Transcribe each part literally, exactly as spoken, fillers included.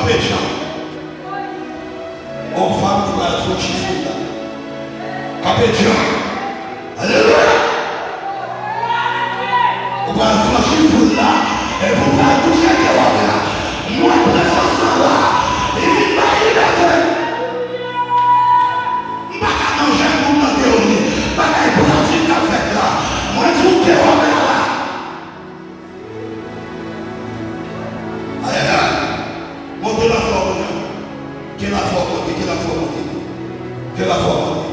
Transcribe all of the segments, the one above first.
Kanpe djan. Yon fanm ki pral franchi foul la. Kanpe djan. Alelouya! Ou pral franchi foul la, epi ou pral touche tewòm la. Mwen prezans lan la, li vin bay libète. M pa ka nan jèn moun nan teyori, bagay pratik k ap fèt la. Mwen di w tewòm la la. Ayayay. Monte lafwa w kounye a. Ke lafwa w monte, ke lafwa w monte. Ke lafwa w monte.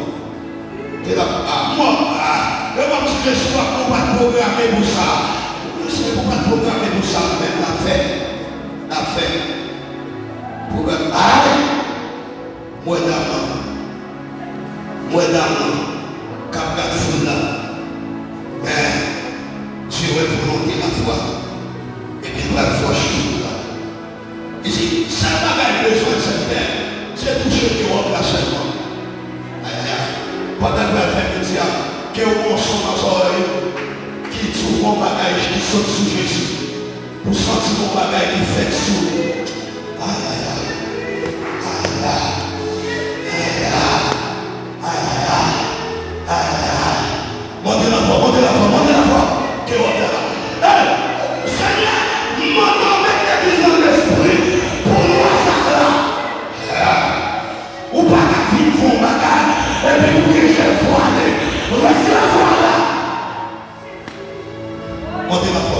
Ke la, a, mwen, a, lè m ap di Jezi, ou pa t pwograme pou sa. Ou pa t pwograme pou sa, men l ap fè. L ap fè. Pwogram, ay! M wè dam nan. M wè dam nan k ap gad foul la. Men, Dye wè volonte lafwa. Epi l pral franchi foul la. Li di, sèl bagay m bezwen, sèvitè, se touche tewòm la sèlman. Ayayay. Pandan l pral fè midi a, ke w gon son nan zòrèy ou ki di w gon bagay ki sot sou Jezi. Pou santi gon bagay ki fèt sou ou. Ayayay. Ayayay. Ayayay. Ayayay. Ayayay. Monte lafwa, monte lafwa, monte lafwa. Ke w ap fè la. Ey! Senyè, m mande w met legliz nan lespri pou lwa sa la. Ey! Ou pa ka vin fè yon bagay epi pou gen jèn vwale. Rès lafwa la. Monte lafwa.